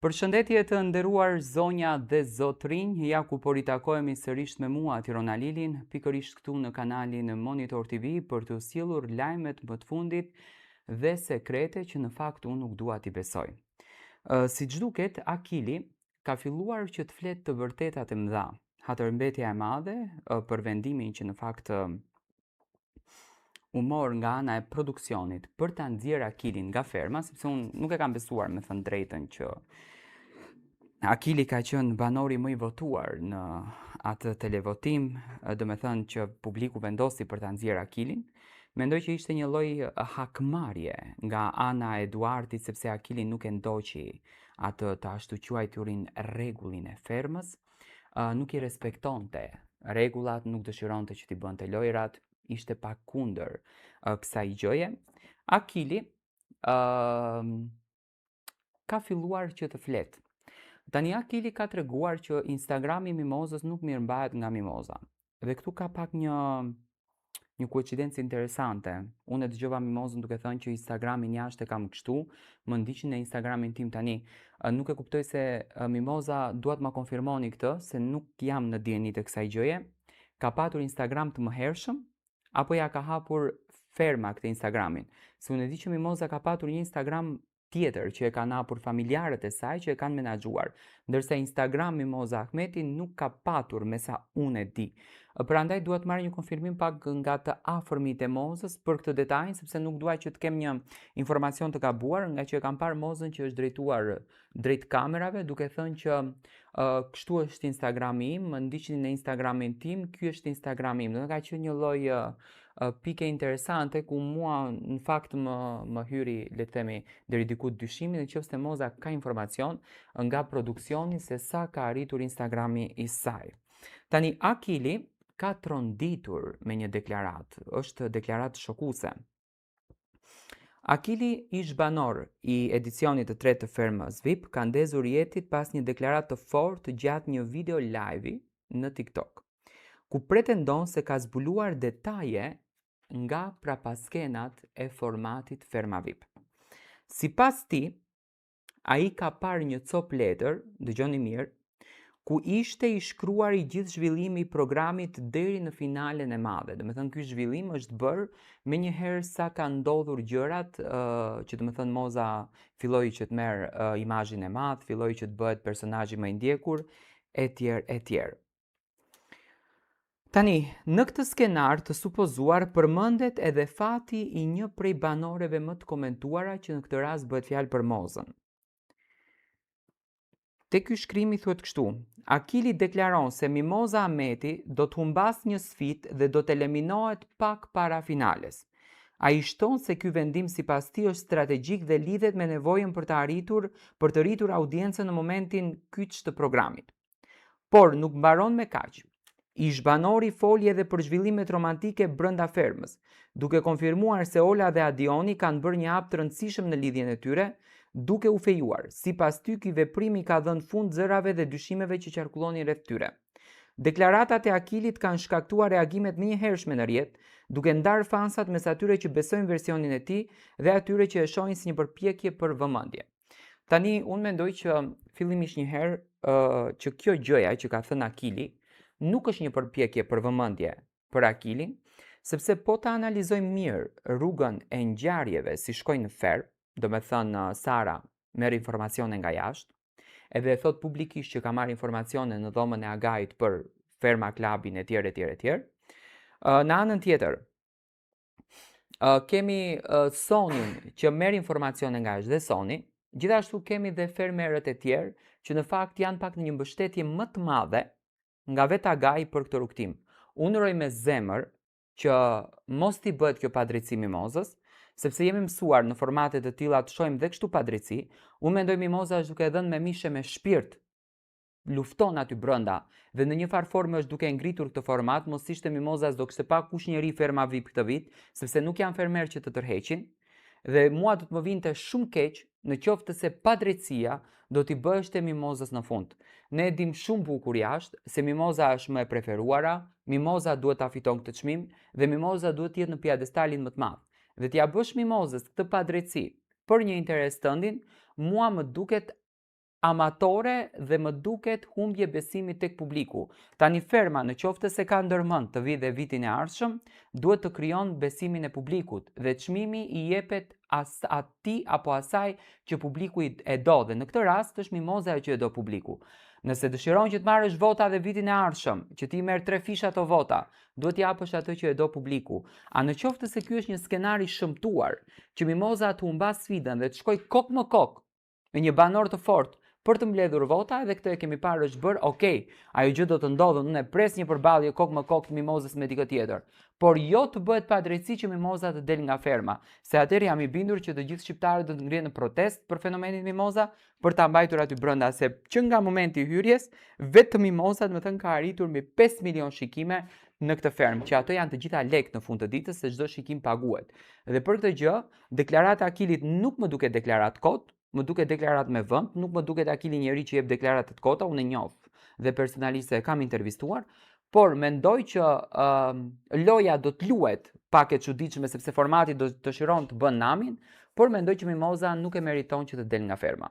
Përshëndetje të nderuar zonja dhe zotrinj, ja ku po ritakohemi sërish me mua Tiron Alilin, pikërisht këtu në kanalin Monitor TV për të sjellur lajmet më të fundit dhe sekrete që në fakt unë nuk dua t'i besoj. Siç duket, Akili ka filluar që të flet të vërtetat e mëdha. Hatërmbetja e madhe për vendimin që në fakt u mor nga ana e produksionit për ta nxjerrë Akilin nga ferma, sepse unë nuk e kam besuar me thënë drejtën që Akili ka qenë banori më i votuar në atë televotim, domethënë që publiku vendosi për ta nxjerrë Akilin. Mendoj që ishte një lloj hakmarrje nga ana e Eduartit sepse Akili nuk e ndoqi atë të ashtuquajturin rregullin e fermës, nuk i respektonte rregullat, nuk dëshironte që t'i bënte lojrat, ishte pak kundër kësaj gjëje. Akili uh, ka filluar që të flet. Tani Akili ka treguar që Instagrami i Mimozës nuk mirëmbahet nga Mimoza. Dhe këtu ka pak një një koincidencë interesante. Unë e dëgjova Mimozën duke thënë që Instagramin jashtë e kam kështu, më ndiqni në Instagramin tim tani. Nuk e kuptoj se Mimoza dua të ma konfirmoni këtë, se nuk jam në dijeni të kësaj gjëje. Ka patur Instagram të mëhershëm apo ja ka hapur ferma këtë Instagramin? Se unë e di që Mimoza ka patur një Instagram tjetër që e kanë hapur familjarët e saj që e kanë menaxhuar, ndërsa Instagram Mimoza Ahmeti nuk ka patur me sa unë e di. Prandaj dua të marr një konfirmim pak nga të afërmit e Mozës për këtë detajin, sepse nuk dua që të kem një informacion të gabuar, nga që e kam parë Mozën që është drejtuar drejt kamerave duke thënë që uh, kështu është Instagrami im, më ndiqni në Instagramin tim, ky është Instagrami im. Do të ka qenë një lloj uh, pike interesante ku mua në fakt më më hyri le të themi deri diku dyshimi në qoftë se Moza ka informacion nga produksioni se sa ka arritur Instagrami i saj. Tani Akili ka tronditur me një deklaratë, është deklaratë shokuese. Akili, ish-banor i edicionit të tretë të Fermës VIP, ka ndezur rrjetin pas një deklaratë të fortë gjatë një video live në TikTok, ku pretendon se ka zbuluar detaje nga prapaskenat e formatit Ferma VIP. Sipas tij, ai ka parë një copë letër, dëgjoni mirë, ku ishte i shkruar i gjithë zhvillimi i programit deri në finalen e madhe. Domethënë ky zhvillim është bërë menjëherë sa ka ndodhur gjërat, uh, që domethënë Moza filloi që të merr uh, imazhin e madh, filloi që të bëhet personazhi më i ndjekur, etj etj. Tani, në këtë skenar të supozuar përmendet edhe fati i një prej banoreve më të komentuara që në këtë rast bëhet fjalë për Mozën. Te ky shkrimi thuhet kështu, Akili deklaron se Mimoza Ahmeti do të humbasë një sfidë dhe do të eliminohet pak para finales. Ai shton se ky vendim sipas tij është strategjik dhe lidhet me nevojën për të arritur për të rritur audiencën në momentin kyç të programit. Por nuk mbaron me kaq. Ish-banori foli edhe për zhvillimet romantike brenda fermës, duke konfirmuar se Ola dhe Adioni kanë bërë një hap të rëndësishëm në lidhjen e tyre, duke u fejuar. Sipas tij, ky veprim i ka dhënë fund zërave dhe dyshimeve që qarkullonin rreth tyre. Deklaratat e Akilit kanë shkaktuar reagime të menjëhershme në rrjet, duke ndarë fansat mes atyre që besojnë versionin e tij dhe atyre që e shohin si një përpjekje për vëmendje. Tani unë mendoj që fillimisht një herë uh, që kjo gjëja që ka thënë Akili nuk është një përpjekje për vëmendje për Akilin, sepse po ta analizojmë mirë rrugën e ngjarjeve si shkojnë në fermë, domethënë Sara merr informacione nga jashtë, edhe e thotë publikisht që ka marrë informacione në dhomën e Agait për Ferma Clubin e tjerë e tjerë e tjerë. Në anën tjetër, Uh, kemi uh, Sonin që merr informacione nga jashtë dhe Soni, gjithashtu kemi dhe fermerët e tjerë që në fakt janë pak në një mbështetje më të madhe nga vetë Agai për këtë rrugëtim. Unë uroj me zemër që mos t'i bëhet kjo padrejtësi Mimozës, sepse jemi mësuar në formate të tilla të shohim dhe kështu padrejtësi. Unë mendoj Mimoza është duke dhënë me mish e me shpirt lufton aty brenda dhe në një farë forme është duke e ngritur këtë format, mos ishte Mimoza s'do kishte pa kush njeri Ferma VIP këtë vit, sepse nuk janë fermerë që të tërheqin. Dhe mua do të më vinte shumë keq në qoftë se padrejtësia do t'i bëheshte Mimozës në fund. Ne e dim shumë bukur jashtë se Mimoza është më e preferuara, Mimoza duhet ta fiton këtë çmim dhe Mimoza duhet të jetë në piedestalin më të madh. Dhe t'ia bësh Mimozës këtë padrejtësi për një interes tëndin, mua më duket amatore dhe më duket humbje besimi tek publiku. Tani ferma në qoftë se ka ndërmend të vijë dhe vitin e ardhshëm, duhet të krijon besimin e publikut dhe çmimi i jepet as atij apo asaj që publiku e do dhe në këtë rast është Mimoza ajo që e do publiku. Nëse dëshiron që të marrësh vota dhe vitin e ardhshëm, që ti merr tre fish ato vota, duhet t'japësh atë që e do publiku. A në qoftë se ky është një skenar i shëmtuar, që Mimoza të humbas sfidën dhe të shkoj kokë më kokë me një banor të fortë për të mbledhur vota, edhe këtë e kemi parë është bërë, okay, ajo gjë do të ndodhë, unë e pres një përballje kokë më kokë të Mimozës me dikë tjetër, por jo të bëhet padrejtësi që Mimoza të del nga ferma, se atëherë jam i bindur që të gjithë shqiptarët do të ngrihen në protestë për fenomenin Mimoza, për ta mbajtur aty brenda, se që nga momenti i hyrjes, vetëm Mimoza, domethënë, ka arritur me 5 milion shikime në këtë fermë, që ato janë të gjitha lekë në fund të ditës, se çdo shikim paguhet. Dhe për këtë gjë, deklarata e Akilit nuk më duket deklaratë kot, më duket deklaratë me vend, nuk më duket Akili njeri që jep deklarata të kota, unë e njoh dhe personalisht se e kam intervistuar, por mendoj që loja do të luhet pak e çuditshme sepse formati do të dëshiron të bën namin, por mendoj që Mimoza nuk e meriton që të del nga ferma.